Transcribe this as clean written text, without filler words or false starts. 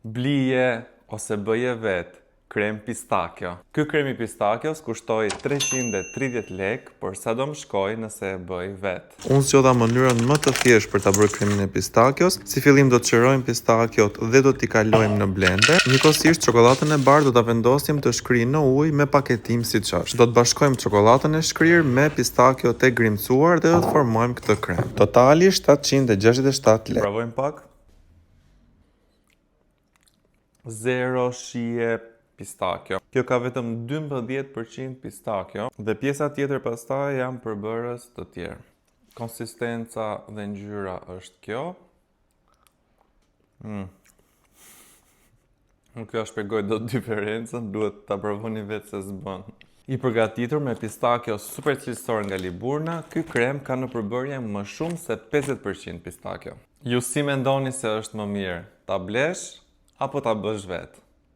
Blije ose bëje vetë krem pistakio. Ky krem i pistakios kushtoi 330 lekë, por sa do më shkojë nëse e bëj vetë? Unë zgjodha mënyrën më të thjeshtë për ta bërë kremin e pistakios. Si fillim do të qërojmë pistakiot dhe do t'i kalojmë në blender. Njëkohësisht çokollatën e bardhë do ta vendosim të shkrijë në ujë me paketim siç është. Do të bashkojmë çokollatën e shkrirë me pistakiot e grimcuar dhe do të formojmë këtë krem. Totali 767 lekë. Provojmë pak. Zero shije pistakio. Kjo ka vetëm 12% pistakio dhe pjesa tjetër pastaj janë përbërës të tjerë. Konsistenca dhe ngjyra është kjo. Nuk jua shpjegoj dot diferencën, duhet ta provoni vetë se s'bën. I përgatitur me pistakio super cilësor nga Liburna, ky krem ka në përbërje më shumë se 50% pistakio. Ju si mendoni se është më mirë, ta blesh apo ta bësh vetë?